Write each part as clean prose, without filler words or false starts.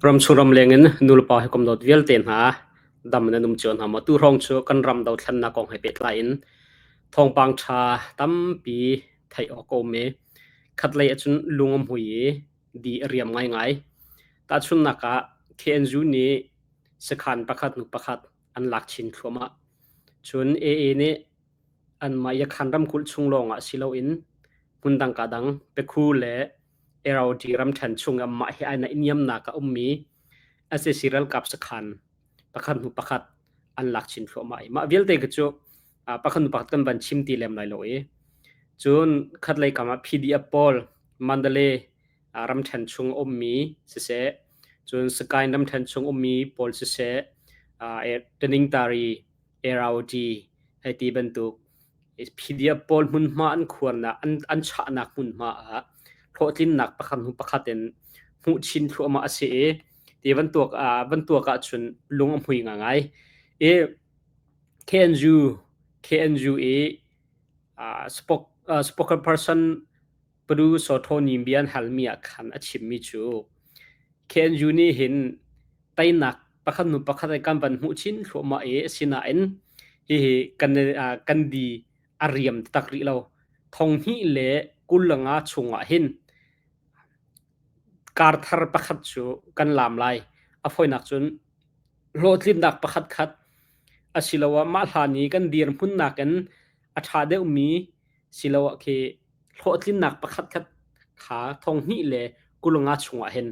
Ramchung ramleng in nulepa hawikom dawt vialte hna dam in an um cio hna maw? Tuhrawng cu kan ram dothlennak kong he pehtlai in thawngpang ṭha tampi theih awk a um i khatlei ahcun lung a hmui i di a riam ngaingai. Tahchunhnak ah KNU nih sakhan pakhat hnu pakhat an lak chin thluahmah. Cun AA nih anmah Yakhan ramkulh chung lawngah si loin hmundang ka dang Pekhu le Irrawaddy ramṭhen chung ah mah hi ai naihniamnak a ummi sac ralkap sakhan pakhat hnu pakhat an lak chin thluahmah i mah vialte khi cu pakhat hnu pakhat kan van chim ti lem lai lo i cun khatlei kam ah PDF pawl Mandalay ramṭhen chung a ummi siseh cun Sagaing ramṭhen chung ummi pawl siseh Taningtari Irrawaddy hei ti bantuk PDF pawl hmunhma an khuarnak an chahnak hmunhma ah hlawhtlinnak pakhat hnu pakhat in hmuh chin thluahmah a si i ti van tuak ahcun lung a hmui ngaingai. I KNU KNU i spokesperson Padu Sawthaw bia an halmi ah khan a chimmi cu KNU nih hin teinak pakhat hnu pakhat in kan van hmuh chin thluahmah i asinain hihi kan kan di a riam taktak rih lo. Thong hnih le 25 chungah hin kar thar pakhat cu kan lam lai. A fawinak cun hlawhtlinnak pakhat khat asiloah mah hlan i kan dirhmun nakin a ṭha deuhmi siloah khi hlawhtlinnak pakhatkhat kha 2025 chungah hin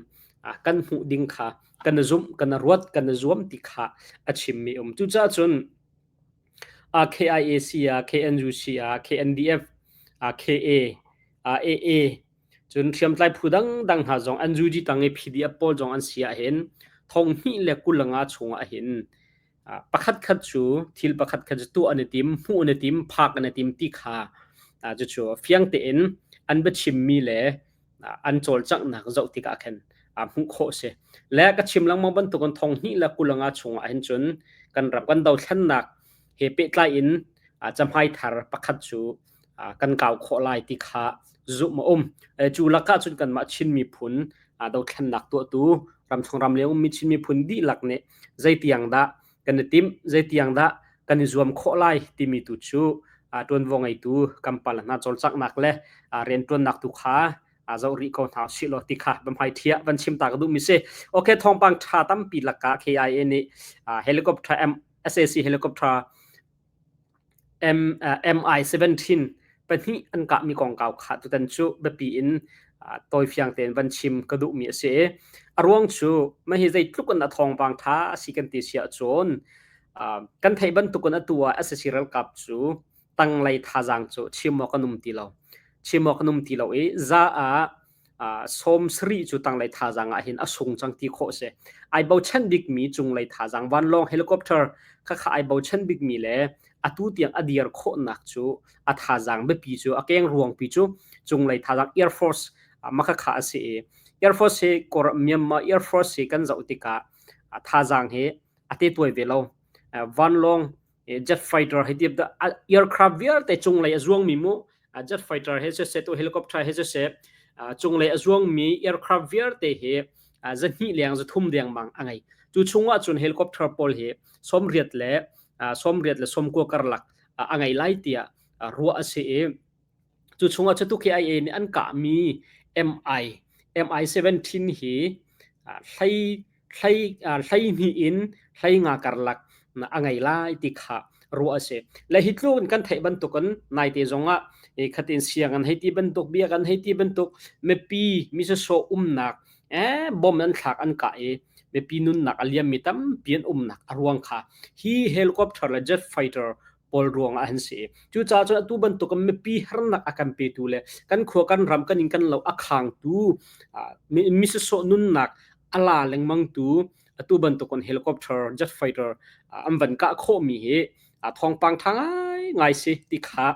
kan hmuh ding kha kan i zumh, kan i ruat, kan i zuam ti kha a chimmi um. Cucaah cun KIAC ah, KNUC ah, KNDF, KA, AA, cun hriamtlai phu dangdang hna zong NUG tang i PDF pawl zong an si ahhin 2025 chungah hin pakhatkhat cu thil pakhatkhat cu tuah an i tim, hmuh an i tim, phak an i tim ti kha cucu fiang tein an biachimmi le an cawlcanghnak zoh tikah khin hmuh khawh a si. Le ka chim lengmang bantukin 2025 chungah hin cun kan ram kan dothlennak he pehtlai in cahmai thar pakhat cu kan kau khawh lai ti kha zumh a um. Cu lakah cun kanmah Chin miphun dothlennak tuahtu ramchung ramleng ummi Chin miphun dihlak nih zeitiang dah kan i timh, zeitiang dah kan i zuam khawh lai timi tu cu ṭuanvo ngeitu kan pale hna cawlcanghnak le rianṭuannak tu kha zoh rih ko hna usih law ti kha biahmai ṭhiah van chim ta ka duhmi si. Okay, thawngpang ṭha tampi lakah KIA nih helicopter M SAC helicopter MI-17 pahnih an kahmi kongkau kha tutan cu biapi in tawifiang tein van chim ka duhmi a si. A ruang cu mah hi zeitluk in a thawngpang ṭha a si kan ti si ahcun kan theih bantukin atu ah sac ralkap cu tanglei thazaang cu chim awk an um ti lo. Chim awk an um ti lo i za ah 70 cu tanglei thazaang ah hin a sung cang ti khawh a si. Ai bochan bikmi cunglei thazaang vanlawng helicopter khakha ai bochan bikmi le atu tiang a dir khawhnak cu a thazaang biapi cu a keng ruangpi cu cunglei thazaang Air Force makhakha a si i Air Force hi Myanmar Air Force hi kan zoh tikah thazaang hi a te tuai ve lo. Vanlawng jet fighter hi ti aircraft vialte cunglei a zuangmi mu jet fighter he siseh tu helicopter he siseh cunglei a zuangmi aircraft vialte hi zahnih leng zathum dengmang a ngei cu chungah cun helicopter pawl hi 80 le 80 le 90 karlak a ngei lai tiah ruah a si i cu chungah cu KIA nih an kahmi MI MI-17 hi hlei hlei 12 in 15 karlak a ngei lai ti kha ruah a si. Le hi tluk in kan theih bantukin naite zongah khatin siang an hei ti bantuk bia kan hei ti bantuk mipi misasawh umnak eh bom an thlak an kah i mipi nunnak a liammi tampi an umnak a ruang kha hi helicopter le jet fighter pawl ruangah an si. Cucaah cun atu bantuk in mipi harnak a kan petu le kan khua kan ram kan inn kan lo a khangtu misasawh nunnak a la lengmang tu atu bantuk in helicopter jet fighter an van kah khawhmi hi thawngpang tha ngai ngai si ti kha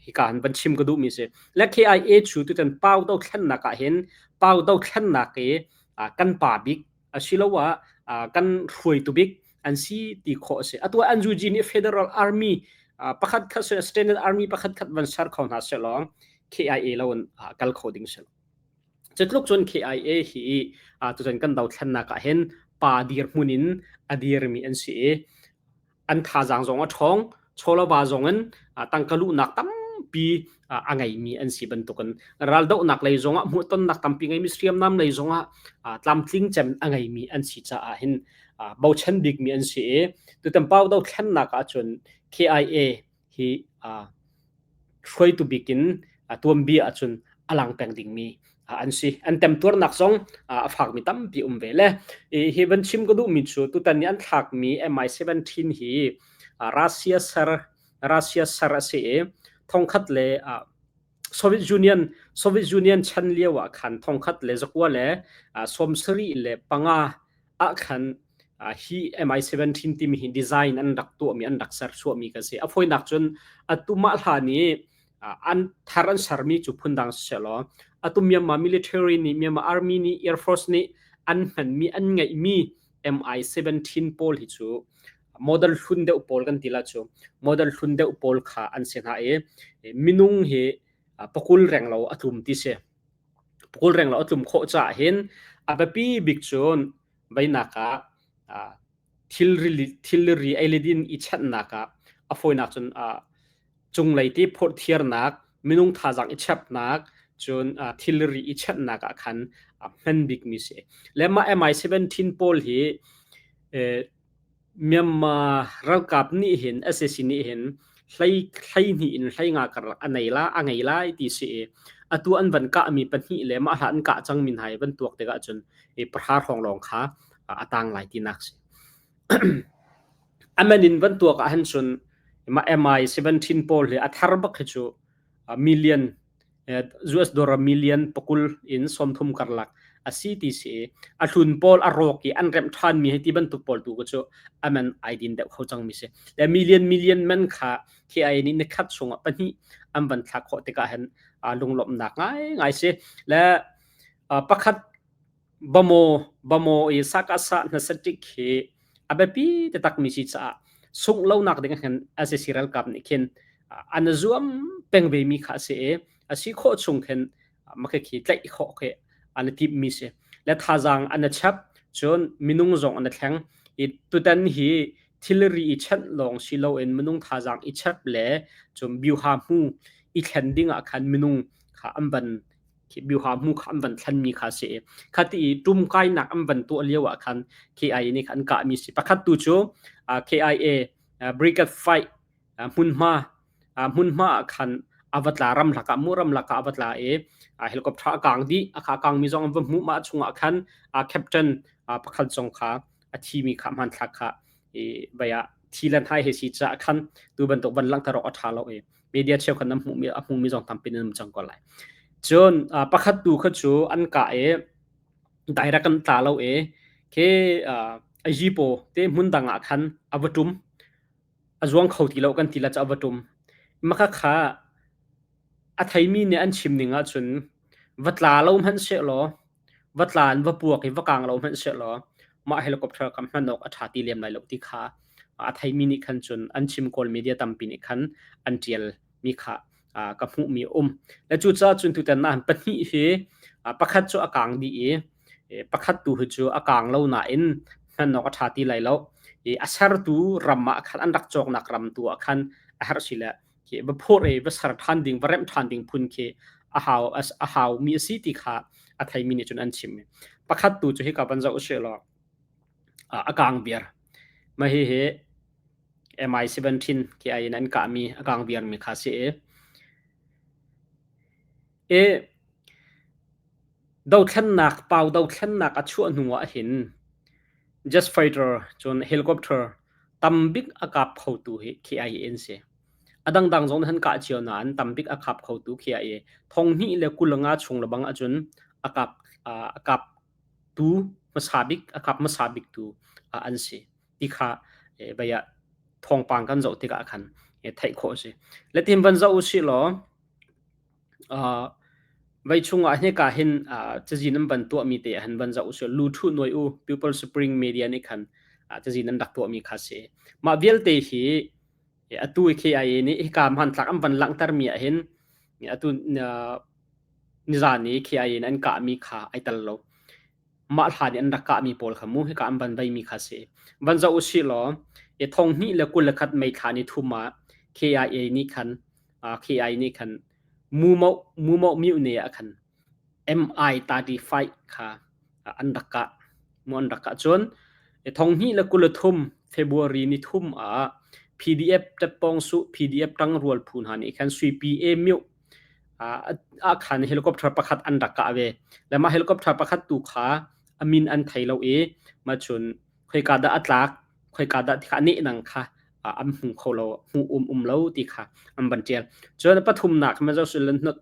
hika han van chim ka duhmi si. Le KIA chu tutan pau dothlennak ah hin pau dothlennak i kan pa bik asiloah kan hruaitu bik an si ti khawh a si. Atu ah NUG nih Federal Army pakhat khat Standard Army pakhat khat van ser kho hna seh lawng KIA lo in kal kho ding si lo. Cutluk cun KIA hi tutan kan dothlennak ah hin pa dirhmun in a dirmi an si i an thazaang zong a ṭhawng. Chawlava zong in tangka luhnak tampi a ngeimi an si bantukin raldohnak lei zongah hmuhtonnak tampi ngeimi hriamnam lei zongah tlamtling cem a ngeimi an si caah hin bochan bikmi an si i tutan pau dothlennak ahcun KIA hi hruaitu bik in tuanbia ahcun a lang peng dingmi an si. An temtuarnak zong a fakmi tampi um ve le hi van chim ka duhmi cu tutan ni an thlakmi MI-17 hi Russia ser Russia ser a si i thongkhat le Soviet Union Soviet Union chan lio ah khan thongkhat le zakua le 75 ah khan hi MI-17 timi hi design an rak tuahmi an rak serchuahmi kan si. A fawinak cun atu mah hlan i an thar an sermi cu phundang sisehlaw atu Myanmar military nih Myanmar army nih Air Force nih an hmanmi an ngeihmi MI-17 pawl hi cu model hlun deuh pawl kan ti la cu model hlun deuh pawl kha an si hna i minung hi pakul reng lo a tlum ti si. Pakul reng lo a tlum khawh caah hin a biapi bik cun veinak ah thilri thilri ei le din i chanhnak ah a fawinak cun cunglei ti phorhthiarnak minung thazaang i chapnak cun thilri i chanhnak ah khan a hman bikmi si. Le mah MI-17 pawl hi Myanmar ralkap nih hin sac nih hin hlei hleihnih in hleinga karlak a nei la a ngei lai ti si i atu an van kahmi pahnih le mah hla an kah cangmi hna hi van tuak tikah cun i pahra hrawng lawng kha a tang lai tinak si. A man in van tuak ah hin cun mah MI-17 pawl hi a thar bak hi cu million US dollar million pakul in 30 karlak a si ti si i a hlun pawl a rawk i an remh ṭhanmi hei ti bantuk pawl tu cu a man ai din deuh kho cangmi si. Le million million man kha KIA nih nikhat chungah pahnih an van thlak khawh tikah hin lunglawmhnak ngaingai si. Le pakhat Bamaw Bamaw i sakasa hnasatik hi a biapi taktakmi si caah sungh lonak ding ah khin sac ralkap nih khin an i zuam peng vemi kha a si i a si khawh chung khin makhikhi tlaih khawh khi an i timhmi si. Le thazaang an i chap cun minung zong an i thleng i tutan hi thilri i chanh lawng si loin minung thazaang i chap le cun biuha hmu i thlen ding ah khan minung kha an van khi biuha mu kha an van thlenmi kha si i khati i ṭumkainak an van tuah lio ah khan KIA nih khan an kahmi si. Pakhat tu cu KIA Brigade Fight hmunhma hmunhma ah khan a va tla ramlak ah mu ramlak ah a va tla i helicopter a kang dih a kha kangmi zong an va hmuh mah chungah khan captain pakhat zong kha a thimi kha hmanthlak kha i vai ah thi lan hai he si caah khan tu bantuk van langhter awk a ṭha lo i media cheukhat nan hmuhmi a hmumi zong tampi nan um cang ko lai. Cun pakhat tu kha cu an kah i direct an tla lo i khi a yipo te hmun dang ah khan a va ṭum. A zuang kho ti lo kan ti la cu a va ṭum. Maka kha a theimi nih an chim ning ahcun va tla lo hmanh sehlaw va tla in va puak i va kang lo hmanh sehlaw mah helicopter kha hman awk a ṭha ti lem lai lo ti kha a theimi nih khan cun an chim kawl media tampi nih khan an ṭial mi kha ka hmuhmi a um. Le cucaah cun tutan ah pahnih hi pakhat cu a kang dih i pakhat tu hi cu a kang lo nain hman awk a ṭha ti lai lo. I a sertu ram ah khan an rak cawknak ram tu ah khan a herh si le khi va phur i va ser ṭhan ding va remh ṭhan ding phun khi a hau a hau mi a si ti kha a theimi nih cun an chim. Pakhat tu cu hika van zoh usih law a kang viar. Mah hihi MI-17 khi ai in an kahmi a kang viarmi kha si i i dothlennak pau dothlennak a chuah hnu ah hin jet fighter cun helicopter tambik a kap khotu hi KIA an si. A dangdang zong nih an kah cio nain tambik a kap khotu KIA. Thonghnih le 25 chung lebang ahcun a kap a kaptu hmasa bik a kap hmasa biktu an si ti kha vei ah thawngpang kan zoh tikah khan theih khawh a si. Le tin van zoh usih law Vei chungah hika hin cazin an van tuahmi te ah hin van zoh usih. Lu Ṭhu Nuai U People Spring Media nih khan cazin an rak tuahmi kha si. Mah vialte hi atu i KIA nih hika hmanthlak an van langhtermi ah hin atu Nizan i KIA in an kahmi kha ai tel lo. Mah hlan i an rak kahmi pawl kha mu hika an van veimi kha si. Van zoh usih law i thong hnih le 21 May thla ni thum ah KIA nih khan KIA nih khan Mumoh Mumoh myone ah khan MI-35 kha an rak kah. Mu an rak kah cun thong hnih le 23 February ni thum ah PDF Teppawngsuh PDF ṭangrual phu hna nih khan Suipi A myoh ah khan helicopter pakhat an rak kah ve. Le mah helicopter pakhat tu kha a min an thei lo i mah cun khoika dah a tlak, khoika dah ti kha a nehnang kha an hmu kho lo, hmu um um lo ti kha an van ṭial. Cun pathumnak ma zoh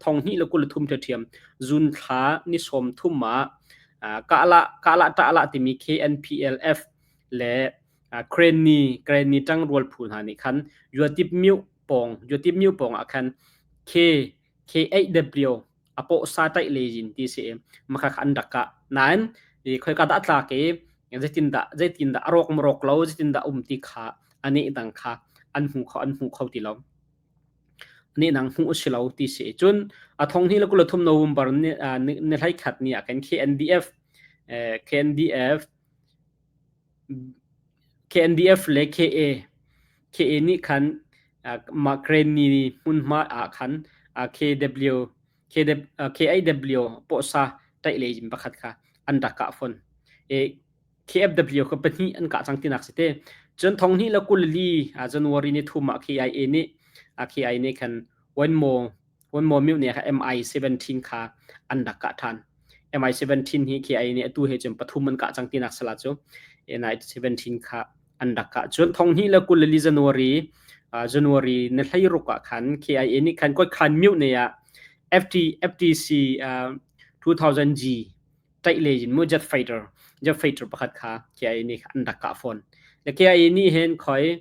thong hnih le 23 ṭhiamṭhiam June thla ni sawm thum ah kahlah kahlah ṭahlah timi KNPLF le Krenni Krenni ṭangrual phu hna nih khan Yuatip myo pawng Yuatip myo pawng ah khan K K8W a paw sa taih le yin ti si makha kha an rak kah. Nain khoika dah a tlak i zeitindah zeitindah a rawk marawk lo zeitindah um ti kha a neh dang kha an hmu kho an hmu kho ti lo. Nehnang hmuh a si lo ti si. Cun a thong hnih le 23 November ni ni hlei khat ni ah khan KNDF KNDF KNDF le KA KA nih khan mah Krenni hmunhma ah khan KW KAW pawhsa ṭaih lei in pakhat kha an rak kah fawn. KFW kha pahnih an kah cang tinak si te. Cun thong hnih le 24 January ni thum ah KIA nih KIA nih khan one more one more myo nih kha MI-17 kha an rak kah ṭhan. MI-17 hi KIA nih atu he cun pathum an kah cang tinak sala cu MI-17 kha an rak kah. Cun thong hnih le 24 January January ni 16 ah khan KIA nih khan Kawikhan myo ne ah FT FTC 2000G ṭaih le in mu jet fighter jet fighter pakhat kha KIA nih an rak kah fawn. Le KIA nih hin khoi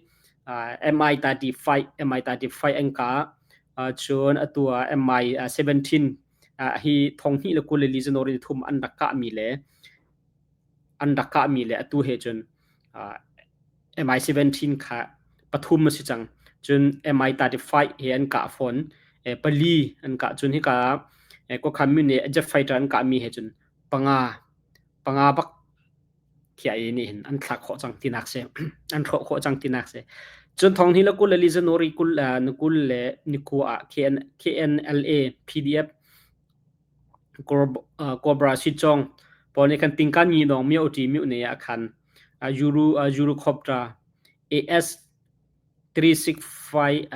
MI-35 MI-35 an kah cun atu ah MI-17 hi thong hnih le 24 January thum an rak kahmi le an rak kahmi le atu he cun MI-17 kha pathum a si cang. Cun MI-35 he an kah fawn. Pali an kah. Cun hika Kawkhan nih jet fighter an kahmi he cun panga panga bak KIA nih hin an thlak khawh cang tinak si. An hrawh khawh cang tinak si. Cun thong hi le 24 January kul ni kul le ni kua ah KN, KNLA PDF Cobra Sitcawng pawl nih khan tingkan ngi dong myo ṭi myo ne ah khan Euro Eurocopter AS 365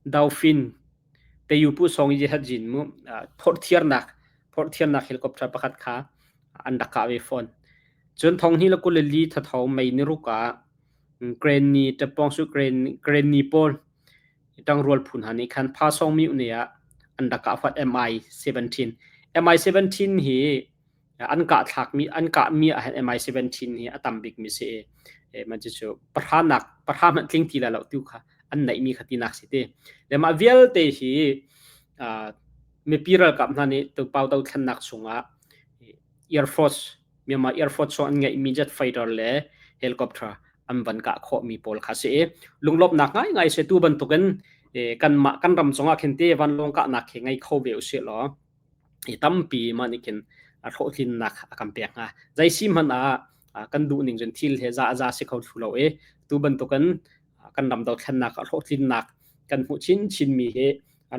Dauphin Teyu pu song i hat jin mu phorhthiarnak phorhthiarnak helicopter pakhat kha an rak kah ve fawn. Cun thong hnih le 24 thatho mei ni ruk ah Granny Tapong su Granny pawl ṭangrual phu hna nih khan Phasong myo ah an rak kah fat MI-17. MI-17 hi an kah thlakmi an kahmi ah hin MI-17 hi a tam bikmi si i man cu pahra nak pahra hmanh tling ti lai lo tu kha an neihmi kha tinak si ti. Le mah vialte hi mipi ralkap hna nih Pau dothlennak chungah Air Force Myanmar Air Force chung an ngeihmi jet fighter le helicopter an van kah khawhmi pawl kha si i lunglawmhnak ngaingai si tu bantukin kanmah kan ram cungah khin te vanlawng kahnak khi ngei kho ve usih law i tampi mah nih khin hlawhtlinnak a kan pek hnga. Zei si hmanh ah kan duh ning cun thil he za za si kho thlu lo i tu bantukin kan ram dothlennak ah hlawhtlinnak kan hmuh chinchin mi hi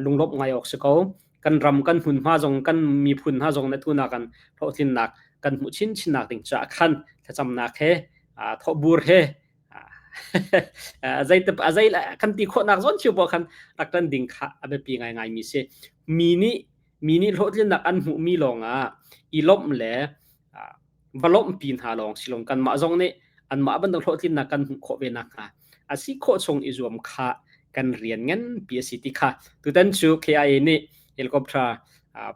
lunglawmh ngai awk si ko. Kan ram kan hmunhma zong kan miphun hna zong na tunak kan hlawhtlinnak kan hmuh chinchinnak ding caah khan thlacamnak he thawhbur he zei zei kan ti khawhnak zawn cio paoh khan rak ṭan ding kha a biapi ngaingai mi si. Mi nih mi nih hlawhtlinnak an hmuhmi lawngah i lawmh le va lawmhpi hna lawng si lo kanmah zong nih anmah bantuk hlawhtlinnak kan hmuh khawh ve nakhnga a si khawh chung i zuam kha kan rian nganpi a si ti kha tutan cu KIA nih helicopter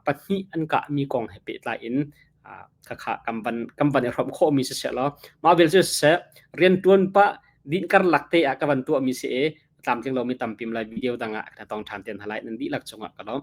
pahnih an kahmi kong he pehtlai in khakha kan van kan van i hrawmh khawhmi siseh law mah vial cu siseh riantuan pah din karlak te ah ka van tuahmi si i tlamtling lomi tampi lai video dang ah ka tong ṭhan te hna lai nan dihlak cungah ka lawm.